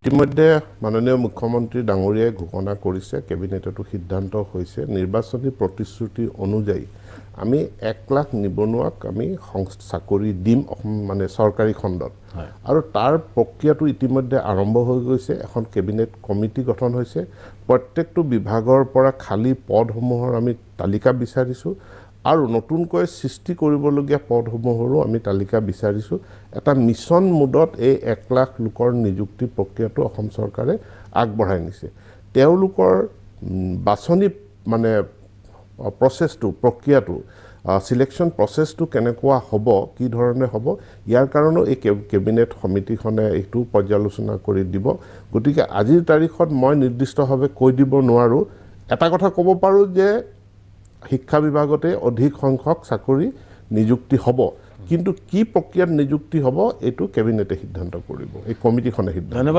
ইতিমধ্যে মাননীয় মুখ্যমন্ত্ৰী ডাঙৰীয়াই ঘোষণা কৰিছে, কেবিনেটতো সিদ্ধান্ত হৈছে, নিৰ্বাচনী প্ৰতিশ্ৰুতি অনুযায়ী আমি 1 লাখ নিবনুৱাক আমি চাকৰি দিম অসম মানে চৰকাৰী খণ্ডত। আৰু তাৰ প্ৰক্ৰিয়াটো ইতিমধ্যে আৰম্ভ হৈ গৈছে। এখন কেবিনেট কমিটি গঠন হৈছে। প্ৰত্যেকটো বিভাগৰ পৰা খালী পদসমূহৰ আমি তালিকা বিচাৰিছোঁ আৰু নতুনকৈ সৃষ্টি কৰিবলগীয়া পদসমূহৰো আমি তালিকা বিচাৰিছোঁ। এটা মিছন মোডত এই 1 লাখ লোকৰ নিযুক্তি প্ৰক্ৰিয়াটো অসম চৰকাৰে আগবঢ়াই নিছে। তেওঁলোকৰ বাছনি মানে প্ৰচেছটো, প্ৰক্ৰিয়াটো, চিলেকশ্যন প্ৰচেছটো কেনেকুৱা হ'ব, কি ধৰণে হ'ব, ইয়াৰ কাৰণেও এই কেবিনেট সমিতিখনে এইটো পৰ্যালোচনা কৰি দিব। গতিকে আজিৰ তাৰিখত মই নিৰ্দিষ্টভাৱে কৈ দিব নোৱাৰোঁ। এটা কথা ক'ব পাৰোঁ যে শিক্ষা বিভাগতে অধিক সংখ্যক চাকৰি নিযুক্তি হ'ব, কিন্তু কি প্ৰক্ৰিয়াত নিযুক্তি হ'ব, এইটো কেবিনেটে সিদ্ধান্ত কৰিব, এই কমিটিখনে সিদ্ধান্ত ধন্যবাদ।